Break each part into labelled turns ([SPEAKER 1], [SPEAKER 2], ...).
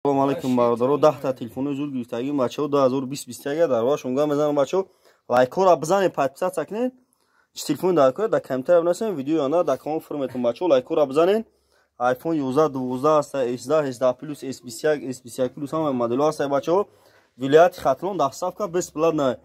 [SPEAKER 1] Салом алейкум, бародаро. 10-та телефони зур гирифтагим, бачаҳо, 2020 21. Дар бораашон гап мезанам, бачаҳо. Лайкҳоро бизанед, подписаться кунед. Чи телефон дар кор, дар комментария бинависед, видеои ана дар канал фурметон, бачаҳо. Лайкҳоро бизанед. iPhone 11, 12 аста, S10, S10 плюс, S21, S21 плюс, ҳама моделҳо ҳаста, бачаҳо. Вилояти Хатлон, доставка бесплатно.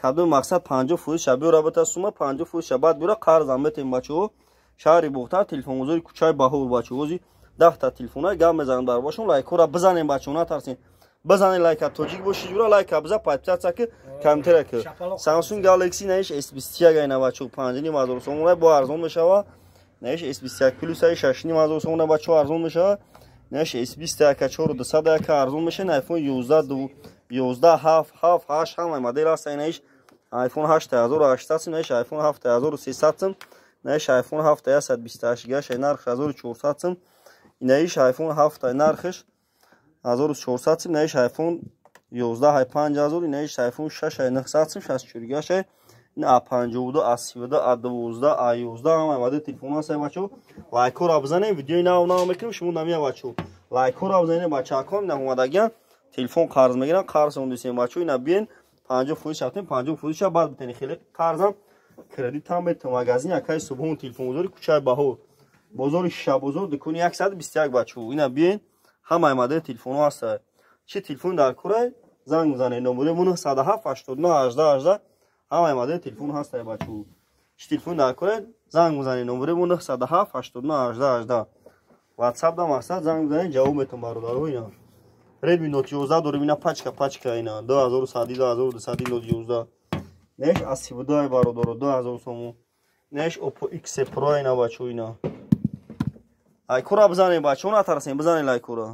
[SPEAKER 1] Кадоми мақсад 50% ша биёра, бита сума 50% ша баъд биёра, қарзам метем, бачаҳо. Шаҳри Бохтар, телефонгузори кӯчаи Баҳор, бачаҳо. Ози 10-та телефона гап мезанам дар бошон. Лайкҳоро бизанем, бачаҳо, натарсем, бизанед лайка. Тоҷик боши, ҷура лайка биза, подписаться ки, комментария ки. Samsung Galaxy наиш S21 айна, бачаҳо, 5500 сомона, бо арзон мешава. Наиш S21 плюс ай, 6500 сомона, бачаҳо, арзон мешава. Наиш S20 яка, 4200 яка, арзон меша. iPhone 11, 11, 7, 7, 8, ҳамаи модел ҳаст. Наиш iPhone 8800 сум, наиш iPhone 7300 сум, наиш iPhone 7 128 гашай, нарх 1400 сум. Инаиш iPhone 7 нархш 1400 сум, инаиш iPhone 11 5000, инаиш iPhone 6 900 сум, 64 гашай. Ин A52, A32, A12, A11, ҳамаи модел телефон ҳаст, бачаҳо. Лайкҳоро бизанем, видеои нав нав мекунем, шумо намия, бачаҳо. Лайкҳоро бизанем, бачаҳакон. Ина омадагиан, телефон қарз мегиран, қарз ондисем, бачаҳо. Ина биен, 50% шафтем, 50% ша баъд битени. Хеле қарзам, кредитам метам. Магазин Акаи Субҳон, телефонгузори кӯчаи Баҳор, бозори Шишабозор, дукони 121, бачаҳо. Ина биен, ҳамаи модели телефонҳо ҳаста. Чи телефон дар корай, занг бизанед, номери 907 89 18 18. Ҳамаи модели телефон ҳаста, бачаҳо. Чи телефон дар корай, занг бизанед, номери 907 89 18 18. WhatsApp да мақсад занг бизанед, ҷавоб метон, бародаро. Ина Redmi Note 11 дорем, ина пачка пачка, ина 2100, 2200 Note 11. Неш A32, бародаро, 2000 сомон. Неш Oppo X Pro ина, бачаҳо, ина. Лайкҳоро бизанед, бачаҳо, натарсем, бизанед лайкҳоро.